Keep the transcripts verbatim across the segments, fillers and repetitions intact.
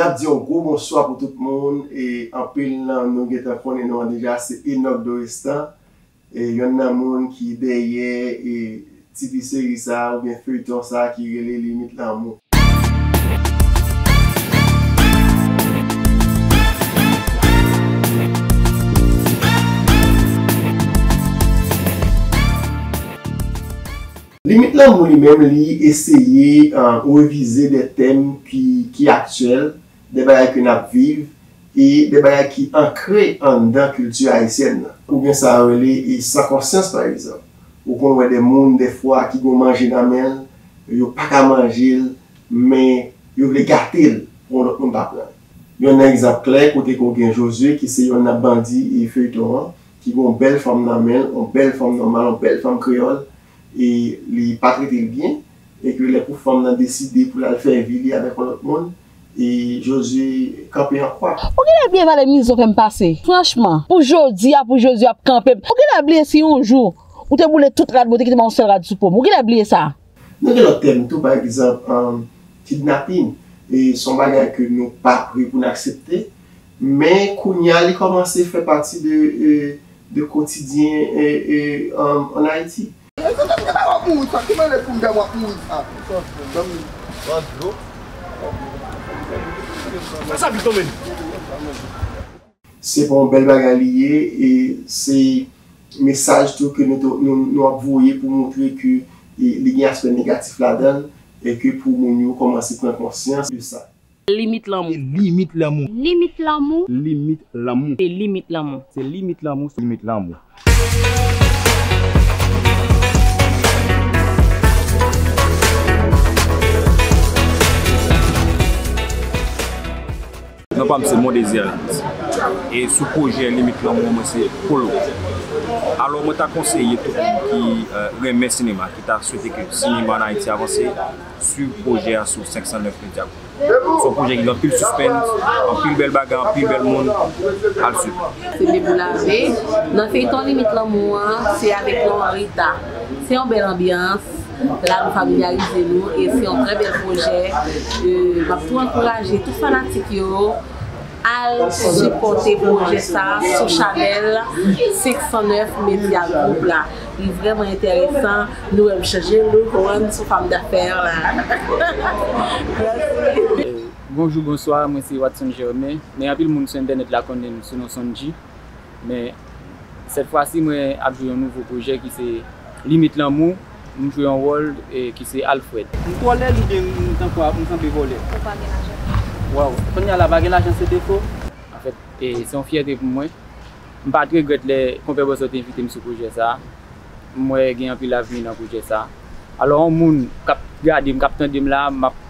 N ap di yon gwo bonswa pou tout moun, e anpil nan nou gentan konnen non an deja, se Enock Dorestan, e yonn nan moun ki dèyè, e T V seri sa a oubyen feyton sa a ki rele Limit Lanmou. Limit Lanmou li menm, li eseye, eh, revize de tèm ki, ki aktyèl, de bagay ke n ap viv, e de bagay ki ankre anndan kilti ayisyèn nan. Ou gen sa yo rele, e, san konsyans, pa egzanp. Ou konn wè de moun, dèfwa, ki gon manje nan men l, yo pa ka manje l, men yo vle gate l pou yon lòt moun pa pran l. Yonn nan egzanp klè, kote ke w gen Josue, ki se yonn nan bandi, e, feyton an, ki gen yon bèl fanm nan men l, yon bèl fanm nòmal, yon bèl fanm kreyòl, e li pa trete l byen, e ke lè pou fanm nan deside pou l al fè vi li avèk yon lòt moun, e Josue kanpe an kwa. Ou genlè bliye valè mizè w fè m pase. Franchman, pou jodi a, pou Josue ap kanpe m. Ou genlè bliye si yon jou, ou te boule tout rad mwen, ou te kite m yon sèl rad sou po m. Ou genlè bliye sa. Nou gen lòt tèm tou, pa egzanp, um, kidnapin. E se yon bagay ke nou pa pre pou n aksepte. Men kounye a, li kòmanse fè pati de, e, de kotidyen, e, e, um, ann Ayiti. Mezanmi, ki bagay w ap mouri sa? Ki malè pou m fè w ap mouri sa? Fè sa vit non, men. Se pa yon bèl bagay li ye, e se mesaj tou ke nou, nou, nou ap voye pou montre ke, e, li gen aspè negatif ladan l, e ke pou moun yo kòmanse pran konsyans de sa. Limit lanmou. Limit lanmou. Limit lanmou. Limit lanmou. Se limit lanmou. Se limit lanmou. Se limit lanmou. Non pa m se Mondésir Ernest. E sou pwojè Limit Lanmou an, mwen se Polo. Alò, mwen ta konseye tout moun ki, eh, renmen sinema, ki ta swete ke sinema ann Ayiti avanse, swiv pwojè a sou senk san nèf Media Group. Se yon pwojè ki gen anpil suspens, anpil bèl bagay, anpil bèl moun. Al swiv. Se Beboulave. Nan feyton Limit Lanmou an, se avèk Laurent Rita. Se yon bèl anbyans. La nou familyarize nou e se yon trè bèl pwojè. E, m ap tou ankouraje tout fanatik yo al sipòte pwojè sa a sou chanèl senk san nèf Media Group la. Li vrèman enteresan. Nou wè m chanje look, ou konprann, sou fanm dafè la. Mèsi. Bonjou, bonswa, mwen se Watson Germain, men anpil moun sou entènèt la konnen m sou non Sondji. Men, sèt fwa si, mwen ap jwe yon nouvo pwojè ki se Limit Lanmou. M jwe yon wòl, e, ki se Alfred. M twò lèd oubyen m tankou m sanble vòlè? Ou pa gen lajan. Waw, kounye a la pa gen lajan se defo? Anfèt, e, se yon fyète pou mwen. M pa t regrèt lè Konpè Bòzò te envite m sou pwojè sa a. M wè gen anpil avni nan pwojè sa a. Alò, yon moun k ap gade m, k ap tande m la, m ap,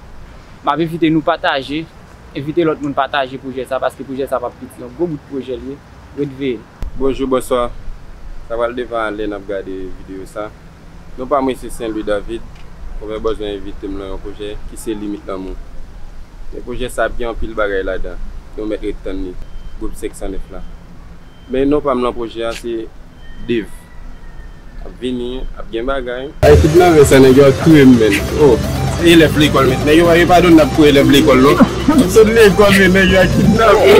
m ap envite nou pataje, envite lòt moun pataje pwojè sa a, paske pwojè sa a p ap piti, yon gwo bout pwojè l ye. Ret veye l. Bonjou, bonswa. Sa pral devan ale n ap gade videyo sa. Non pa mwen se Saint Louis David. Konpè Bòzò envite m nan yon pwojè ki se Limit Lanmou. Men pwojè sa ap gen anpil bagay ladan. Nou mèt ret tann li. Gwoup senk san nèf la. Men non pa m nan pwojè a se Dave. Ap vini, ap gen bagay. Ay, kidnapè sa, nèg yo ap touye m, menn. Oh, elèv lekòl, menn. Nèg yo pa gen padon n ap touye elèv lekòl, non. M sot lekòl, men nèg yo ap kidnapè.